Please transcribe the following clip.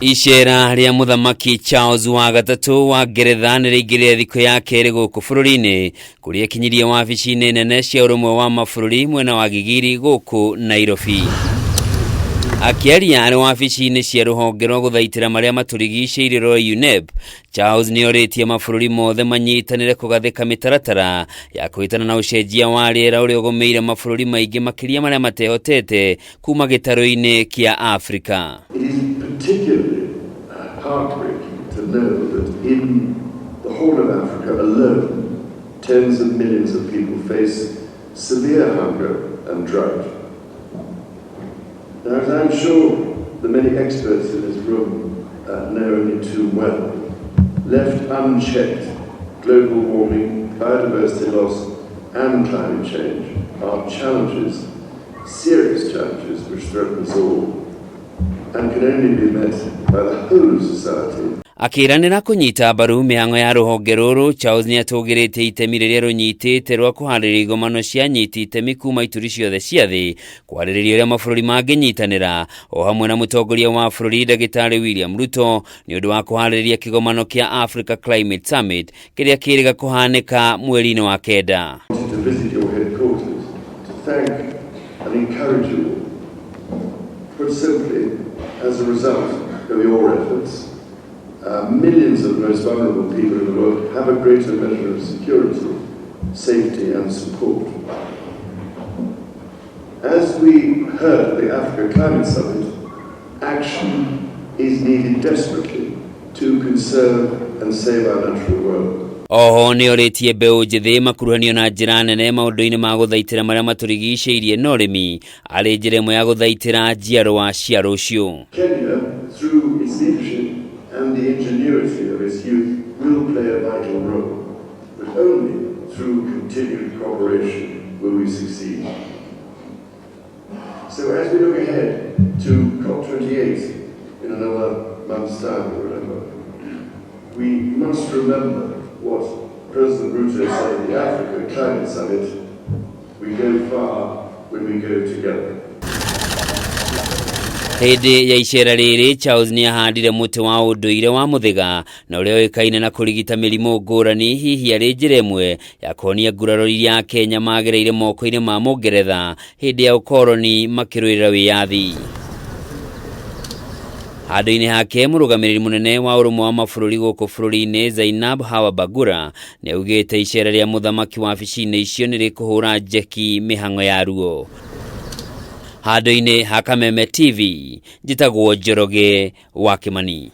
Icera rĩa Mũthamaki Charles wa gatatũ wa Ngeretha nĩ rĩingĩrire thikũ ya kerĩ gũkũ bũrũri-inĩ, kũrĩa ekinyirie wabici-inĩ nene cia ũrũmwe wa mabũrũri mwena wa Gigiri gũkũ Nairobi. Akĩaria arĩ wabici-inĩ cia rũhonge rwa gũthaitĩra marĩa matũrigicĩirie rwa UNEP, Charles nĩ orĩtie mabũrũri mothe manyitanĩre kũgathĩka mĩtaratara ya kũhĩtana na ũcenjia wa rĩera ũrĩa ũgũmĩire mabũrũri maingĩ makĩria marĩa matehotete kuma gĩtarũ-inĩ kĩa Afrika. It is particularly heartbreaking to know that in the whole of Africa alone, tens of millions of people face severe hunger and drought. Now, as I'm sure the many experts in this room know only too well, left unchecked, global warming, biodiversity loss, and climate change are challenges, serious challenges, which threaten us all, and can only be met by the whole of society. Akĩranĩra kũnyita mbaru mĩhang'o ya rũhonge rũrũ, Charles nĩ atũgĩrĩtie itemi rĩrĩa rũnyitĩte rwa kũharĩrĩria igomano cia anyiti itemi kuma ituri ciothe cia thĩ kwarĩrĩria ũrĩa mabũrũri mangĩnyitanĩra, o hamwe na mũtongoria wa bũrũri Ndagĩtarĩ William Ruto nĩ ũndũ wa kũharĩrĩria kĩgomano kĩa Africa Climate Summit kĩrĩa kĩrĩga kũhanĩka mweri-inĩ wa kenda. To visit your headquarters to thank and encourage you all. Put simply, as a result of your efforts, millions of the most vulnerable people in the world have a greater measure of security, safety, and support. As we heard at the Africa Climate Summit, action is needed desperately to conserve and save our natural world. Oho nĩ orĩtie mbeũ njĩthĩ makuruhanio na njĩra nene maũndũ-inĩ ma gũthaitĩra marĩa matũrigicĩirie na ũrĩmi arĩ njĩra ĩmwe ya gũthaitĩra njiarũa cia rũciũ. Kenya, through its leadership and the ingenuity of its youth, will play a vital role, but only through continued cooperation will we succeed. So as we look ahead to COP28 in another month's time or whatever, we must remember what President Ruto said at the Africa Climate Summit: "We go far when we go together." Hĩndĩ ya icera rĩrĩ, Charles nĩ ahandire mũtĩ wa ũndũire wa mũthĩga na ũrĩa ũĩkaine na kũrigita mĩrimũ ngũrani, hihi arĩ njĩra ĩmwe ya kuonia nguraro iria Akenya magereire moko-inĩ ma Mũngeretha hĩndĩ ya ũkoroni makĩrũĩrĩra wĩyathi. Handũ-inĩ hake, mũrũgamĩrĩri mũnene wa ũrũmwe wa mabũrũri gũkũ bũrũri-inĩ Zainab Hawa Bagura nĩ augĩte icera rĩa mũthamaki wabici-inĩ icio nĩ rĩkũhũra njeki mĩhang'o yaruo. Handũ-inĩ ha Kameme TV, njĩtagwo Njoroge wa Kĩmani.